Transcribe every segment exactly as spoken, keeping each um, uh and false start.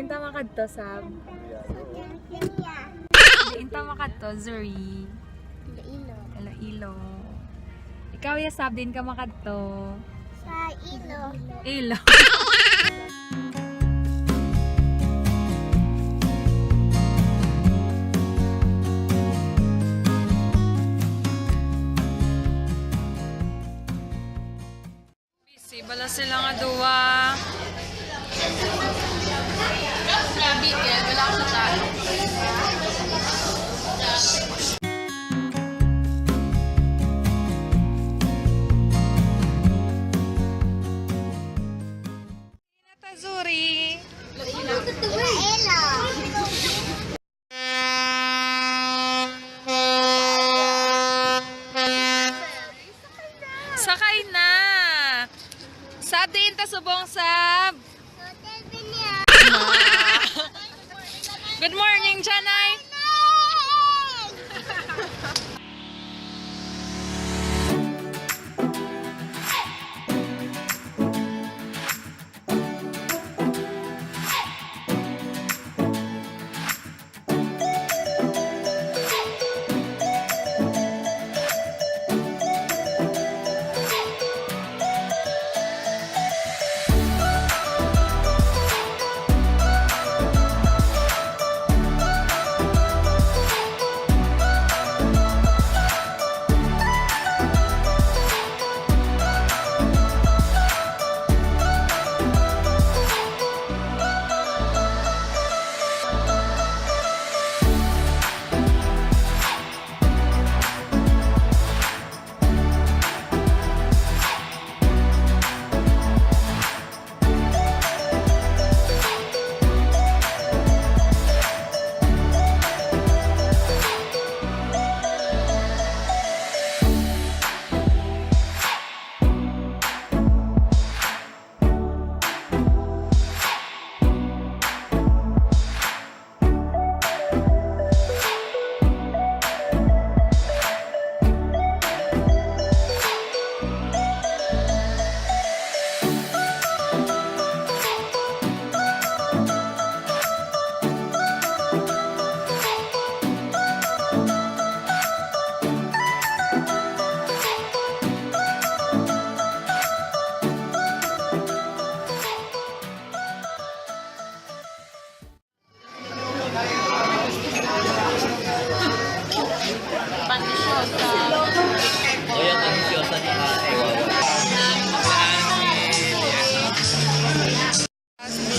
Diin ta makadto, Sab? Diin ta makadto, Zuri? Iloilo. Iloilo. Ikaw, ya, Sab, diin ka makadto? Sa ilo. Ilo. Busy bala sila nga duwa. Grabe, kaya wala ako sa taas. Tazuri. Hello. Sakay na. Sab, diin ta subong, Sab? Good morning, Janay.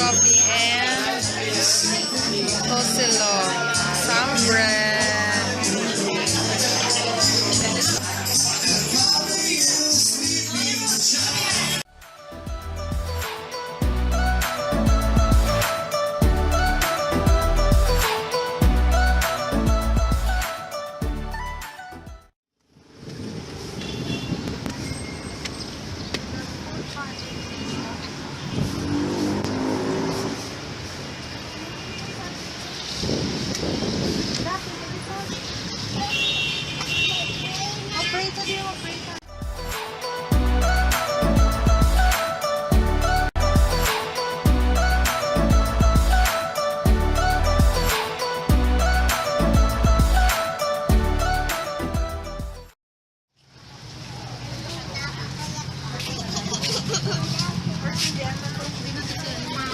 Coffee and tosilo. Some bread.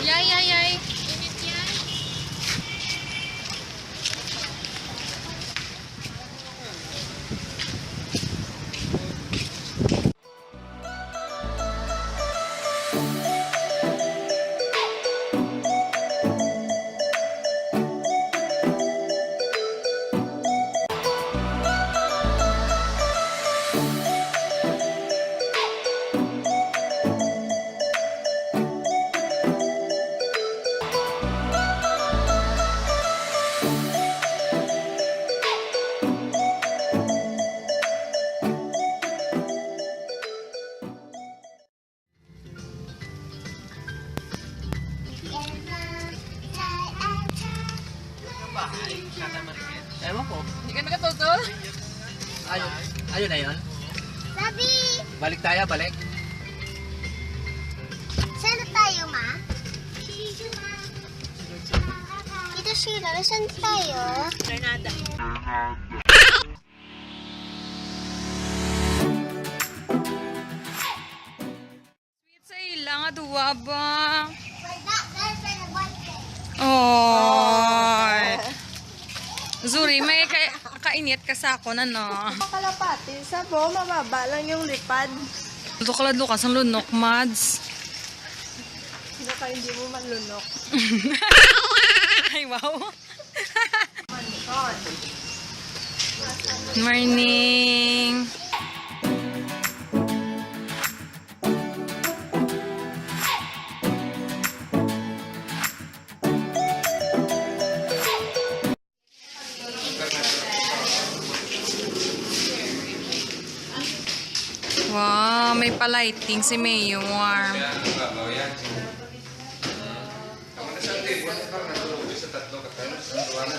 Yay, yay, yay. Ewan ko. Hindi ka nakatuto? Ayun. Ayun na yun. Sabi! Balik tayo, balik. Saan na tayo, ma? Si George Sheila, nasaan tayo? Sweet sa ila nga duwa ba? Oy. Zuri, may ka kainit ka sa akon, ano? Kalapati, sa bo, mababa lang yung lipad. Ito kaladlukas ang lunok, Mads. Baka hindi mo manlunok. Ay, wow. Morning. Wow, may pa-lighting si Mayor. Kamo na sa table, para natulog sa tatlo ka terms, ang duwa na.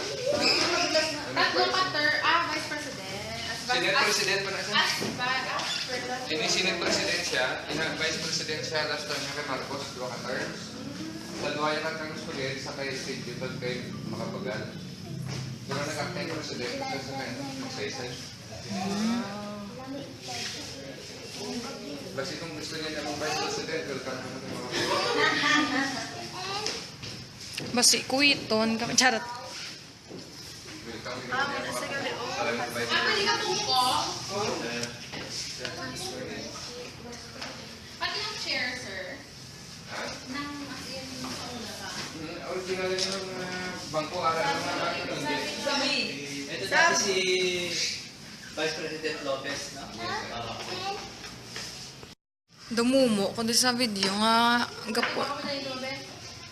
Tatlo ka ter-, ah, Vice President. As Senate President pa na siya. As, ba, as President. Ini Senate President siya, ina Vice President siya, last time niya kay Marcos, duwa ka terms. Sa duwa niya ka terms ulit, sa kay Steve, di ba, kay Macapagal. Pero nag-act kay President, sa, sa kay, ano, magsaysay. Basi kung gusto niya na mong Vice President, welcome ka na. Basi kuiton ka. Charot. Welcome ka na. Alam mo, Vice President. Pati yung chair, sir. Ha? Nang as in, sa una pa. Mm, original yun yung, ah, bangko, ara, sa ano, sa ano, sa ano, sa ano. Ito dati si Vice President Lopez, no? Yes, sir. Oo. Dumumo ko di sa video nga gapo.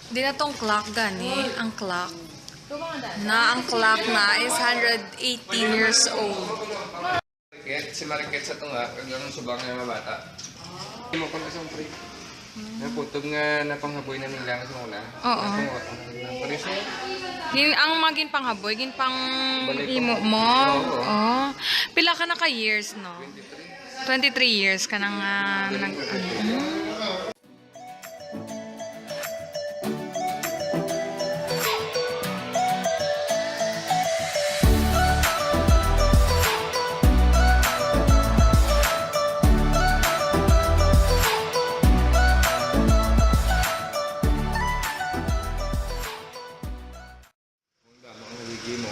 Di na tong clock gani, ang clock. Na ang clock na is hundred eighteen years old. Mariket, si Mariket sa tunga, kag ang subang nga mga bata. Imo kon isang free. Naputob nga napanghaboy na nila sa una. Oo. Napungo, ang, ang, ang, Gin, ang magin panghaboy, gin pang Balay imo pang-, mo. Oo. Oh. Pila ka na ka years, no? Twenty-three. Twenty-three years ka na nga nag-, ano? Kung damo ang haligi mo,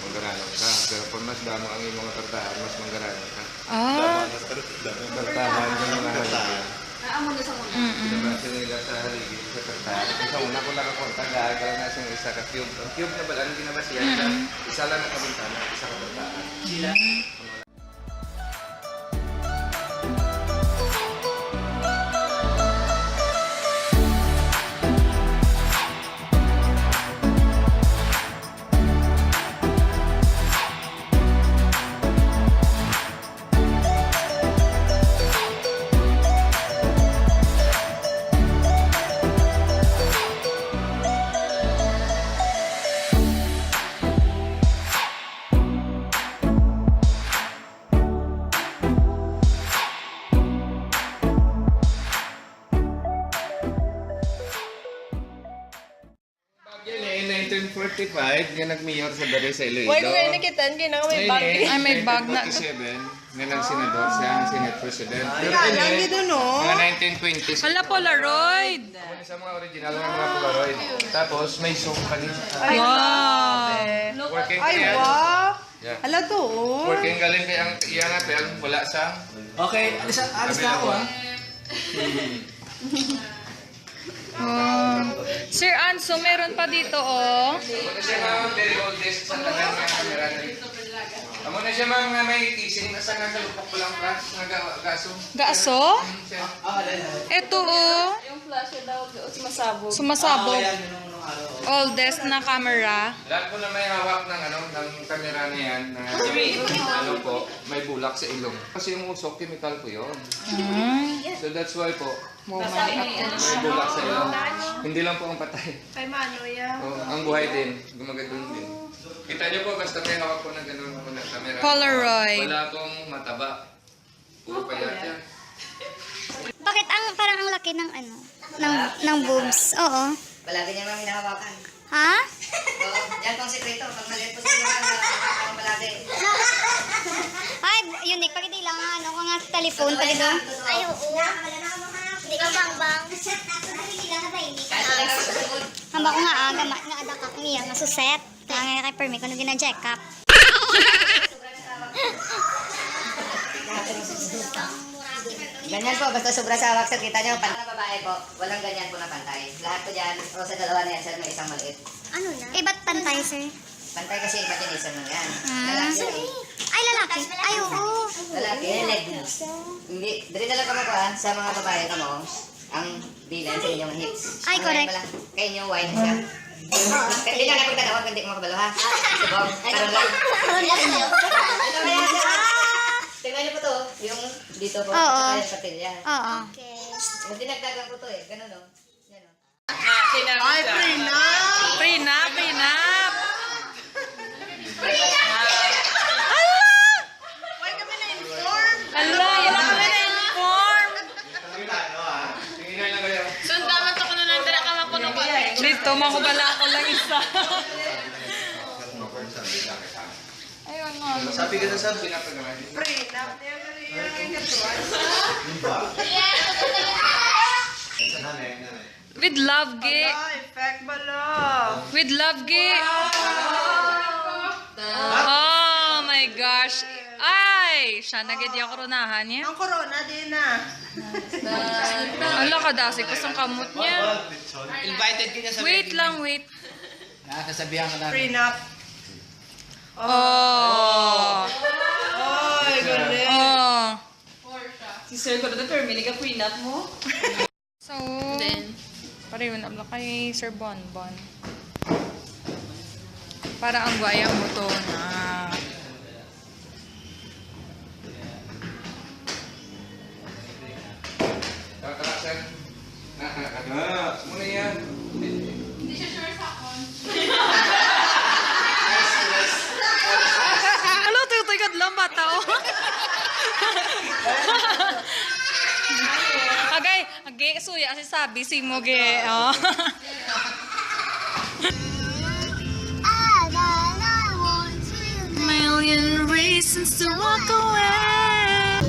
manggaranon ka. Pero kung mas damo ang imong kartahan, mas manggaranon ka. Ah. Damo ang kar-, damo ang kartahan, damo ang haligi. Ah, amo na sa una. Mm-mm. Pinabasa nila sa haligi, sa kartahan. Kung sa una ko lang ako, tagaan ka lang na siyang isa ka cube. Ang cube na balaan, ginabasihan ka. Mm-mm. Isa lang nakabintana, isa ka kartahan. Sila? Bagyo ni nineteen forty-five nga nag-mayor sa diri sa Iloilo. Why ko kayo nakitaan? Kaya na may bag. Ay, may bag na. Nineteen forty-seven nga nagsenador siya, Senate President. Pero kaya ini, lagi doon, no? Mga nineteen twenties. Hala, Polaroid! Sa mga original nga mga Polaroid. Tapos may zoom pa din. Ay, wow. Working pa yan. Ay, wow. Yeah. Hala, to, oh. Working galing kay ang iya nga, pero wala sa. Okay, alis, alis na ako, ah. Oh. Sir Anso, meron pa dito, oh. Amo na siya, ma'am, very oldest sa tanan nga camera. Amo na siya, ma'am, nga may casing na sa nasa lupok pa lang, plus, nga ga-, gaso. Gaso? Mm, sir. Ito, oh. Yung flasher daw, sumasabog. Sumasabog. Ah, yan, yun ang unang araw. Oldest na camera. Lahat po na may hawak ng, ano, ng camera na yan, na, ano po, may bulak sa ilong. Kasi yung usok, chemical po yun. Mm. So that's why po, may bulak sa ilong. Hindi lang po ang patay. Kay Mano, yeah. Oh, ang buhay din, gumagano'n din. Kita niyo po, basta may hawak po na gano'n po na camera. Polaroid. Wala pong mataba. Puro payat yan. Bakit ang, parang ang laki ng ano, ng, ng boobs? Oo. Palagi niya mang hinahawakan. Ha? Oo. Yan po ang sikreto. Pag maliit po sa inyo, ano, ano palagi. Ay, unique. Pag hindi lang, ano, ko nga sa telephone, pag ito. Ay, oo. Hindi ka bangbang. Kahit talaga ang sugod. Hamba ko nga, ah, gama nga ada ka niya, nga suset. Nga nga kay permi, kuno gina-check up. Ganyan po, basta sobra sa hawak, sir, kita nyo, pan-, mga babae po, walang ganyan po na pantay. Lahat po dyan, o sa dalawa na yan, sir, may isang maliit. Ano na? Eh, ba't pantay, sir? Pantay kasi imagination lang yan. Ah. Lalaki. Ay, lalaki. Ay, oo. Lalaki, leg mo. Hindi, dali na lang kamo ko, ah, sa mga babae kamo, ang bilan sa inyong hips. Ay, correct. Ang line pala, kay inyo, wide siya. Oo, okay. Hindi nga na pagtanawan, kundi mo kabalo, ha? Subong, karon lang. Karon lang. Tingnan niyo po to, yung dito po, Oo. At saka yung patilya. Oo. Okay. Yung dinagdagan ko to eh, ganun, no? Yan, no? Ay, prenup! Prenup, prenup! Hala! Why kami na-inform? Hala, wala kami na-inform! Sunda man to kuno nang dira ka makuno ko. Dito, makubala ako lang isa. Ayun nga. Sabi ka na, sabi na ka naman. Prenup, never hear. Diba? Sa nanay, nanay. With love, Gi. Ala, effect bala. With love, Gi. Wow! Oh my gosh. Ay, siya na gid yung koronahan niya. Ang corona din na. Ala, kadasig ko sang kamot niya. Invited ka niya sa Wait wedding. lang, wait. Nakasabihan ka na. Prenup. Oh. Ay, galing. Oh. Si Sir ko na terminate ka prenup mo. So, Then? Pareho na lang kay Sir Bonbon. Para ang guwaya mo to na. Tara, tara, sir. Na, na, na, na. Muna yan. Hindi siya sure sa akon. Hala, tutoy ka lang, bata, oh. Agay, Agi, suya si Sabi, si mo, gi. Oh. Million reasons to walk away.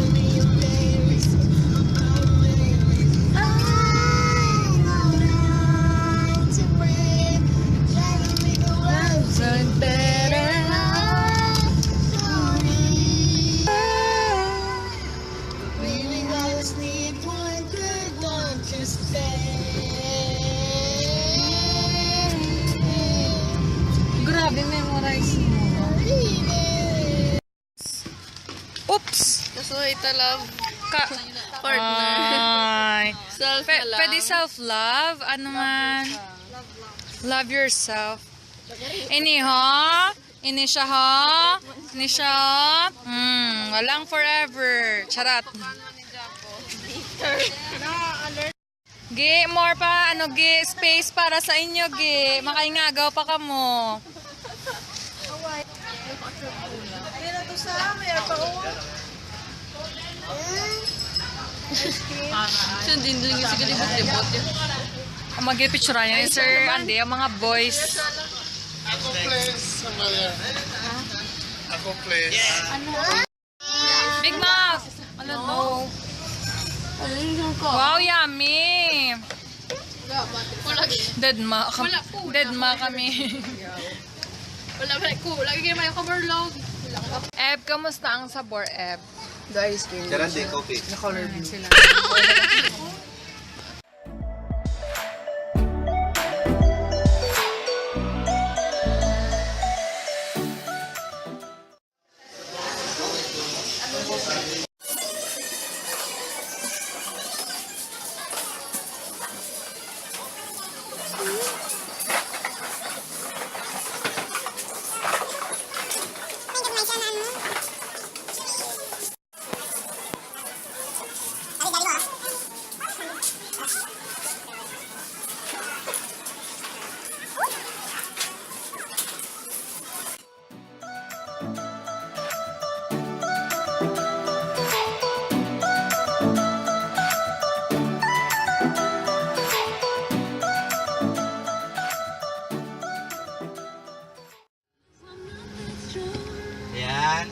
Baby, I just need one good one to stay. Grabe, memorize mo. Oops! Kaso ita love Ka partner. Ay. Self Pe- na lang. Pwede self-love? Ano man? Love yourself. Ini, ha? Ini siya, ha? Ini siya, ha? Hmm, walang forever. Charot. Gi, more pa, ano, gi, space para sa inyo, gi. Makaingagaw pa kamo. Dili na to sa, may apaon. Siya din lang yung sige libot-libot. Ang mag-picture niya ni Sir Andy, ang mga boys. Ako, please, sa mali. Ako, please. Big Mac! Ano to? Wow, yummy! Wala, bati. Wala. Dead ma, kam- Wala po. Dead ma kami. Wala, wala ko. Lagi kayo may kabarlog. Wala ko. Ev, kamusta ang sabor, Ev? The ice cream. Charot, eh, coffee. The color blue. Sila.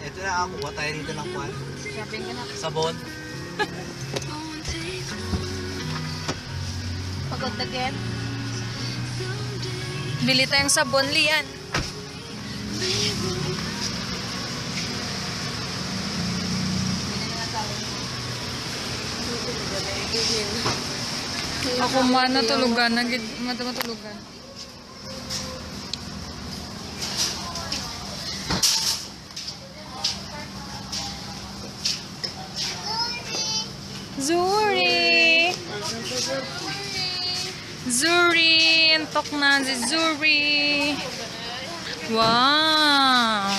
Ito na ako, kuha tayo dito ng kwan. Shopping ka na. Sabon. Pagod na, Ken? Bili tayong sabon, Lian. Ako man, natulugan. Nagid, mata matulugan. Zuri! Zuri! Antok na si Zuri! Wow!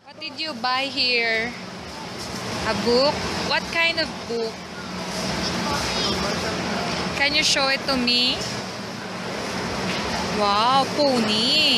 What did you buy here? A book? What kind of book? Can you show it to me? Wow, pony.